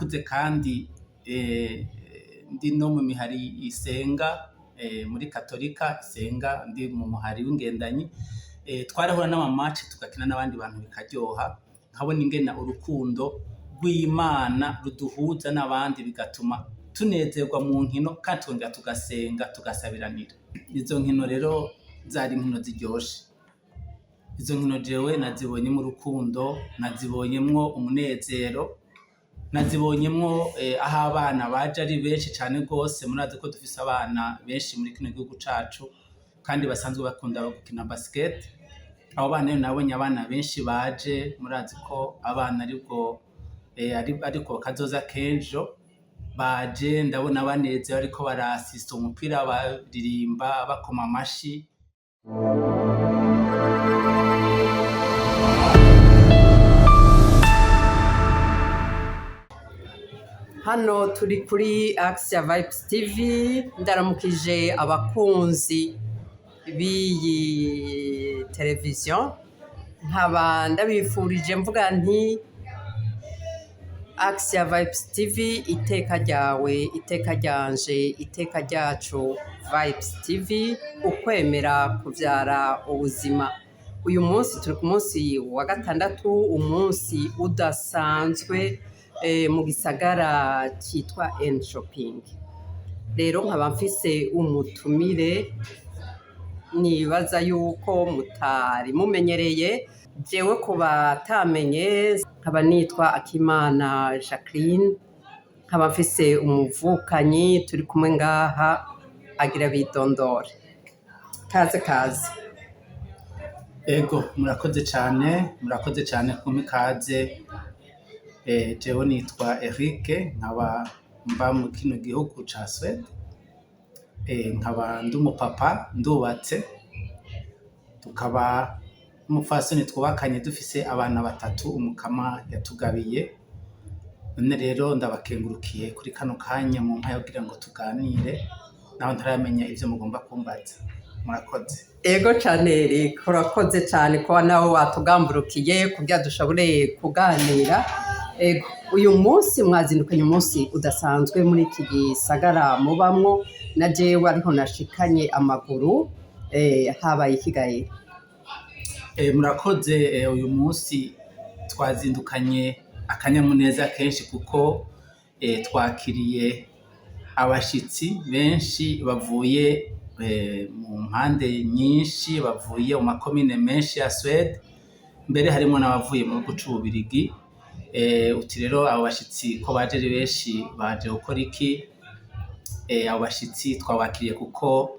Nakuze kandi ndi no mu mihari isenga, muri katolika isenga, ndi mu muhari w'ingendanyi. Twarahura n'ama match, tugakina n'abandi bantu bikaryoha, nkabona ingena urukundo rw'Imana ruduhuza n'abandi, bigatuma tunezerwa mu nkino kandi tukongera tugasenga, tugasabiranira. Izo nkino rero zari inkino ziryoshe. Izo nkino jewe nazibonyemwo urukundo, nazibonyemwo umunezero, nazibonyemwo aho abana baje ari benshi cane gose. Murazi ko dufise abana benshi muri kino gihugu cacu kandi basanzwe bakunda gukina basket. Abo bana rero nabonye abana benshi baje, murazi ko abana aribwo ariko kazoza k'ejo. Baje ndabona banezerewe, bariko barasista umupira, baririmba, bakoma amashi. Hano turi kuri Axia Vibes TV. Ndaramukije abakunzi b'iyi televiziyo, nkaba ndabifurije mvuga nti: "Axia Vibes TV, iteka ryawe, iteka ryanje, iteka ryacu." Vibes TV, ukwemera kubyara ubuzima. Uyu munsi turi ku munsi wa gatandatu, umunsi udasanzwe mu gisagara cyitwa Enköping. Rero nkaba mfise umutumire nibaza yuko mutari mumenyereye. Jewe ku batamenye nkaba nitwa Akimana Jacqueline, nkaba mfise umuvukanyi turi kumwe ngaha agira bidondore. Kaze, kaze. Ego, murakoze cyane, murakoze cyane kumpa ikaze. Jewe nitwa Eric, nkaba mba mu kino gihugu ca Suède. Nkaba ndi umupapa, ndubatse, tukaba n'umupfasoni twubakanye, dufise abana batatu Umukama yatugabiye. None rero ndabakengurukiye kuri kano kanya mu mpaye kugira ngo tuganire, naho ntaramenya ivyo mugomba kumbaza. Murakoze. Ego cane Eric, urakoze cane kuba nawe watugamburukiye kugira dushobore kuganira. Ego, uyu munsi mwazindukanye umunsi udasanzwe muri iki gisagara mubamwo, na jewe ariho nashikanye amaguru. Habaye ikigaye? Murakoze. Uyu munsi twazindukanye akanyamuneza kenshi kuko twakiriye abashitsi benshi bavuye mu mpande nyinshi, bavuye mu makomine menshi ya Suède, mbere harimo n'abavuye mu gihugu c'Ububirigi. Uti rero abo bashitsi ko baje ari benshi, baje gukora iki? Abo bashitsi twabakiriye kuko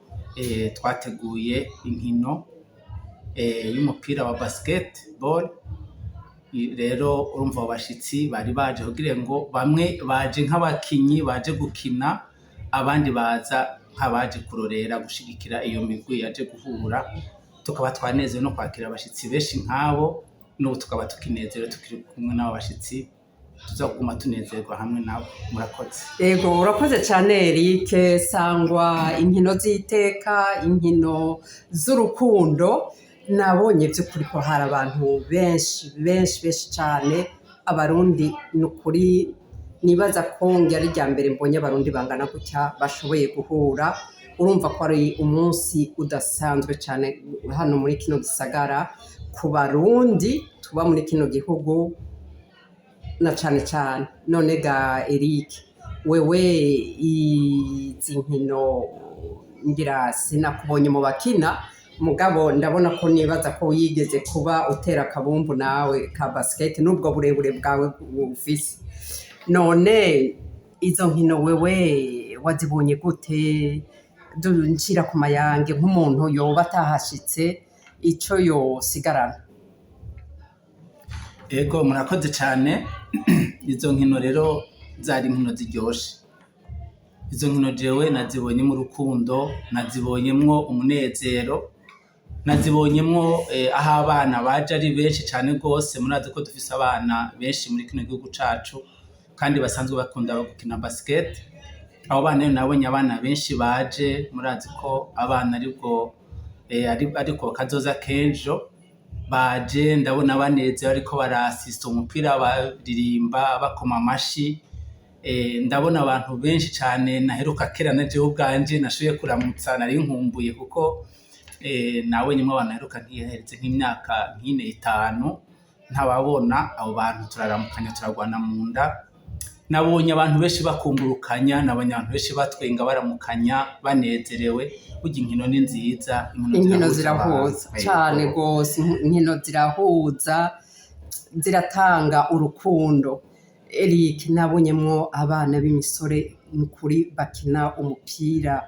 twateguye inkino y'umupira wa basketball. Rero urumva abo bashitsi bari baje kugira ngo bamwe baje nk'abakinyi baje gukina, abandi baza nk'abaje kurorera, gushigikira iyo migwi yaje guhura. Tukaba twanezerewe no kwakira abashitsi benshi nk'abo. N'ubu tukaba tukinezerewe tukiri kumwe n'abo bashitsi, tuza kuguma tunezerwa hamwe nabo. Murakoze. Ego, urakoze cyane Eric. Sangwa inkino z'iteka, inkino z'urukundo. Nabonye by'ukuri ko hari abantu benshi benshi benshi cyane, Abarundi. Ni ukuri nibaza ko ari irya mbere mbonye Abarundi bangana gutya bashoboye guhura. Urumva ko ari umunsi udasanzwe cyane hano muri kino gisagara ku Barundi tuba muri kino gihugu na cane cane. None ga Eric, wewe izi nkino ngira sinakubonye mu bakina, mugabo ndabona ko nibaza ko wigeze kuba utera akabumbu nawe ka basket n'ubwo burebure bwawe ufise. None izo nkino wewe wazibonye gute? Ncira ku mayange nk'umuntu yoba atahashitse ico yosigarana. Ego, murakoze cyane. Izo nkino rero zari inkino ziryoshe. Izo nkino jewe nazibonyemo urukundo, nazibonyemwo umunezero, nazibonyemwo aho abana baje ari benshi cyane rwose. Murazi ko dufise abana benshi muri kino gihugu cacu kandi basanzwe bakunda gukina basket. Abo bana rero nabonye abana benshi baje, murazi ko abana aribwo ariko kazoza k'ejo. Baje ndabona banezerewe, bariko barasista umupira, baririmba, bakoma amashi. Ndabona abantu benshi cane naheruka kera na jewe ubwanje nashoboye kuramutsa nari nkumbuye kuko nabonyemwo abantu naheruka nkiheze nk'imyaka nk'ine itanu ntababona. Abo bantu turaramukanya, turagwana mu nda. Nabonye abantu benshi bakungurukanya, nabonye abantu benshi batwenga, baramukanya banezerewe. Burya inkino ni nziza, Inkino zirahuza zirahuza abantu. cane Yego. gose. Inkino zirahuza, ziratanga urukundo. Eric, nabonyemwo abana b'imisore nukuri bakina umupira,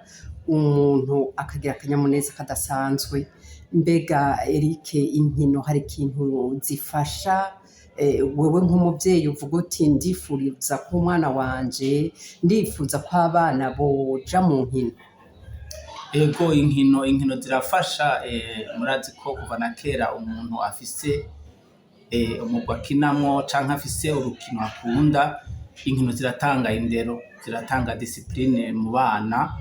umuntu akagira akanyamuneza kadasanzwe. Mbega Eric, inkino hari ikintu zifasha? Wewe nk'umuvyeyi uvuga uti ndifuriza ko umwana wanje, ndifuza ko abana boja mu nkino. Ego, inkino zirafasha. Murazi ko kuva na kera umuntu afise umugwi akinamwo canke afise urukino akunda, inkino ziratanga indero, ziratanga discipline mu bana.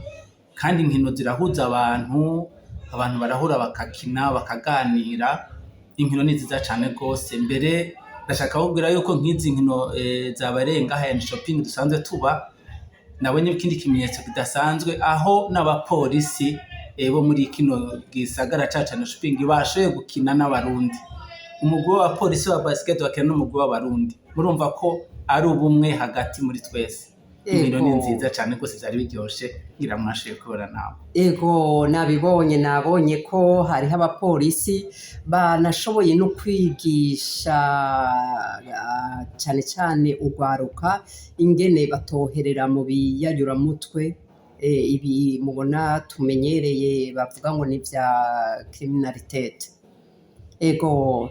Kandi inkino zirahuza abantu, abantu barahura bakakina, bakaganira. Inkino ni nziza cane gose. Mbere ndashaka kukubwira yuko nk'izi nkino zabereye ngaha ya shopping dusanzwe tuba, nabonye ikindi kimenyetso kidasanzwe aho n'abapolisi bo muri kino gisagara cacu ca shopping bashoboye gukina n'Abarundi. Umugwi w'abapolisi wa basket bakina n'umugwi w'Abarundi. Murumva ko ari ubumwe hagati muri twese. Inkino ni nziza cane gose, vyari biryoshe, ngira mwashoboye kubibona nawe. Ego, nabibonye, nabonye ko hariho abapolisi banashoboye no kwigisha cane cane urwaruka ingene batoherera mu biyayuramutwe, ibi mubona tumenyereye bavuga ngo ni vya criminalité. Ego,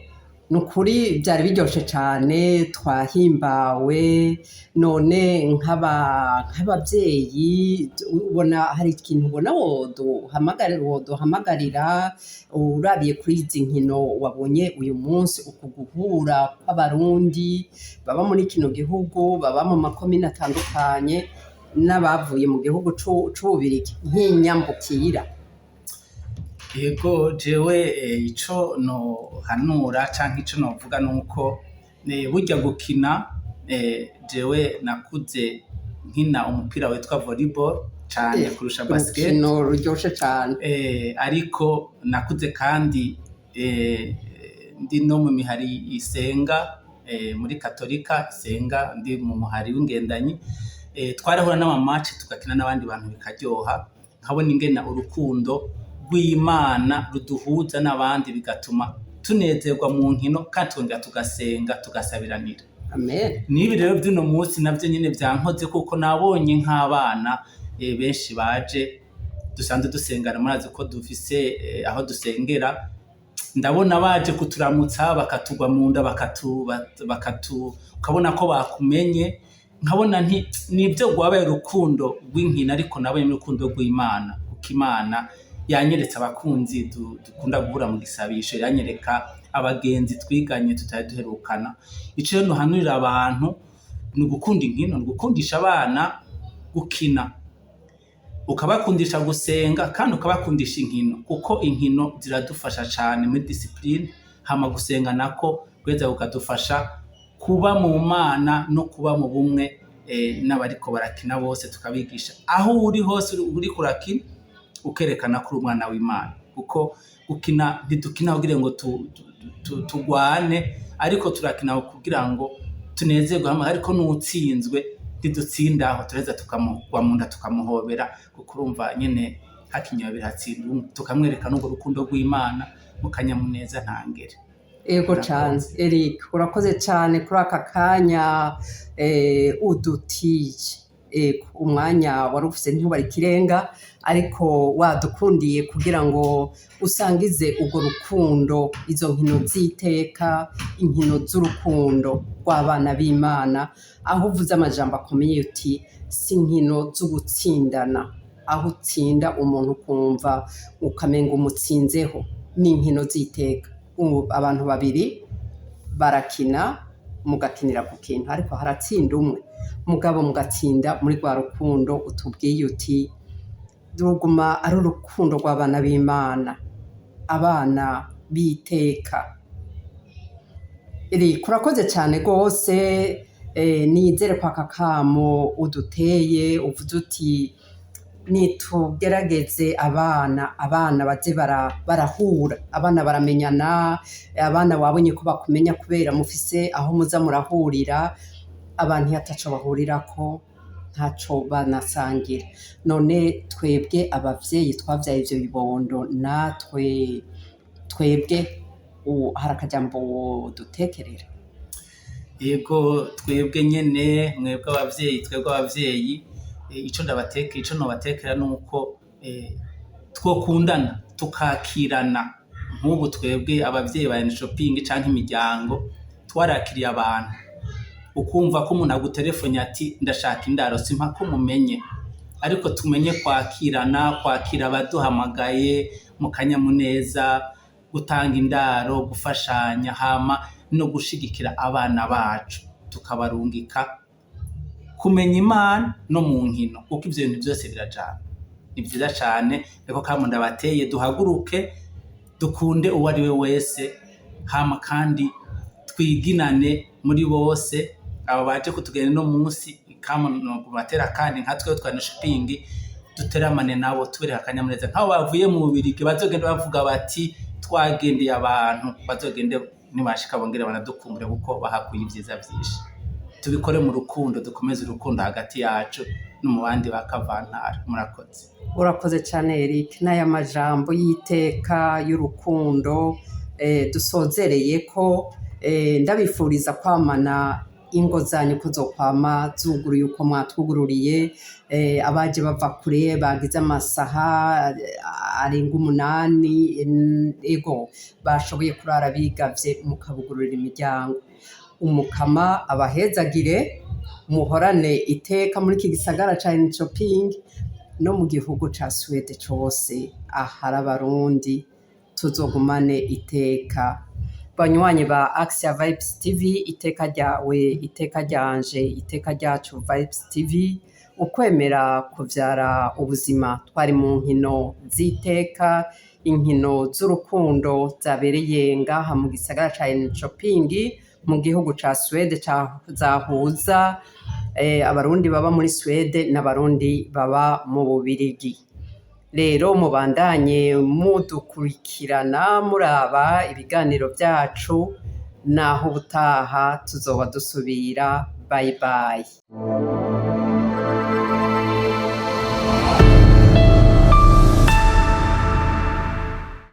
nukuri vyari biryoshe cane, twahimbawe. None nk'abavyeyi ubona hari ikintu ubona woduhamagarira urabiye kuri izi nkino wabonye uyu munsi, uku guhura kw'Abarundi baba muri kino gihugu, baba mu makomine atandukanye, n'abavuye mu gihugu c'Ububirigi nk'inyambukira? Ego, jewe ico nohanura canke ico novuga nuko burya gukina, jewe nakuze nkina umupira witwa volleyball cane kurusha basket. Urukino ruryoshe cane. Ariko nakuze kandi ndi no mu mihari isenga, muri katolika isenga, ndi mu muhari w'ingendanyi. Twarahura n'ama match tugakina n'abandi bantu bikaryoha, nkabona ingene urukundo rw'Imana ruduhuza n'abandi, bigatuma tunezerwa mu nkino kandi tukongera tugasenga, tugasabiranira. Amen. N'ibi rero vy'uno munsi navyo nyene vyankoze, kuko nabonye nk'abana benshi baje dusanzwe dusengana. Murazi ko dufise aho dusengera. Ndabona baje kuturamutsa, bakatugwa mu nda, bakatu ukabona ko bakumenye. Nkabona nti nibyo rwabaye urukundo rw'inkino, ariko nabonye n'urukundo rw'Imana, kuko Imana yanyeretse abakunzi dukunda guhura mu gisabisho, yanyereka abagenzi twiganye tutari duherukana. Ico rero nohanurira abantu ni ugukunda inkino, ni ugukundisha abana gukina, ukabakundisha gusenga kandi ukabakundisha inkino, kuko inkino ziradufasha cane muri discipline. Hama gusenga nako guheza kukadufasha kuba mu Mana no kuba mu bumwe n'abariko barakina bose. Tukabigisha aho uri hose uriko urakina ukerekana ko uri umwana w'Imana, kuko gukina ntidukina kugira ngo tugwane, ariko turakina kugira ngo tunezerwe hamwe. Ariko n'uwutsinzwe ntidutsindaho, turaheza tukamugwa mu nda, tukamuhobera, kuko urumva nyene hakinye babiri hatsinda umwe. Tukamwereka n'urwo rukundo rw'Imana mu kanyamuneza ntangere. Ego cane Eric, urakoze cane kuri aka kanya udutije. Ego, umwanya wari ufise ntubari ikirenga, ariko wadukundiye kugira ngo usangize urwo rukundo, izo nkino z'iteka, inkino z'urukundo rw'abana b'Imana, aho uvuze amajambo akomeye uti si inkino z'ugutsindana, aho utsinda umuntu ukumva ukamenga umutsinzeho, ni inkino z'iteka. Ubu abantu babiri barakina, mugakinira ku kintu, ariko haratsinda umwe, mugabo mugatsinda muri rwa rukundo utubwiye uti ruguma ari urukundo rw'abana b'Imana, abana b'iteka. Eric, urakoze cyane rwose. Nizere ko aka kamo uduteye uvuze uti nitugerageze abana baze barahura, abana baramenyana, abana wabonye ko bakumenya kubera mufise aho muza murahurira. Abantu iyo ataco bahurirako ntaco banasangira. None twebwe abavyeyi twavyaye ivyo bibondo, natwe twebwe hari akajambo wodutekerera? Yego, twebwe nyene, mwebwe abavyeyi, twebwe abavyeyi, ico ndabatekera, ico nobatekera nuko twokundana, tukakirana. Nk'ubu twebwe abavyeyi ba Shopping canke imiryango twarakiriye abantu, ukumva ko umuntu agutelefone ati ndashaka indaro, simpaka umumenye, ariko tumenye kwakirana, kwakira abaduhamagaye mu kanyamuneza, gutanga indaro, gufashanya, hama no gushigikira abana bacu, tukabarungika kumenya Imana no mu nkino, kuko ivyo bintu vyose birajana. Ni vyiza cane. Niko kamo ndabateye, duhaguruke dukunde uwo ari we wese, hama kandi twiginane muri bose. Abo baje kutugenda no munsi kamo nokubatera, kandi nka twebwe twa Shopping duteramane nabo, tubereka akanyamuneza. Nk'abo bavuye mu Bubirigi bazogenda bavuga bati twagendeye abantu, bazogende nibashika bongere banadukumbure kuko bahakuye ivyiza vyinshi. Tubikore mu rukundo, dukomeze urukundo hagati yacu no mu bandi ba kavantara. Murakoze. Urakoze cyane Eric, n'aya majambo y'iteka y'urukundo dusozereye ko ndabifuriza kwamana ingo zanyu ko zokwama zuguruye uko mwatwugururiye. Abaje bava kure bagize amasaha arenga 8, ego bashoboye kurara bigavye mukabugururira imiryango. Umukama abahezagire, muhorane iteka muri iki gisagara ca Enköping no mu gihugu ca Suwede cose ahari Abarundi, tuzogumane iteka. Banywanyi ba Axia Vibes TV, iteka ryawe, iteka ryanje, iteka ryacu Vibes TV. Ukwemera kuvyara ubuzima. Twari mu nkino z'iteka, inkino z'urukundo zabereye ngaha mu gisagara ca Enköping mu gihugu ca Suwede, zahuza Abarundi baba muri Suwede n'Abarundi baba mu Bubirigi. Rero mubandanye mudukurikirana, muraba ibiganiro vyacu. Naho ubutaha tuzoba dusubira. Bye bye.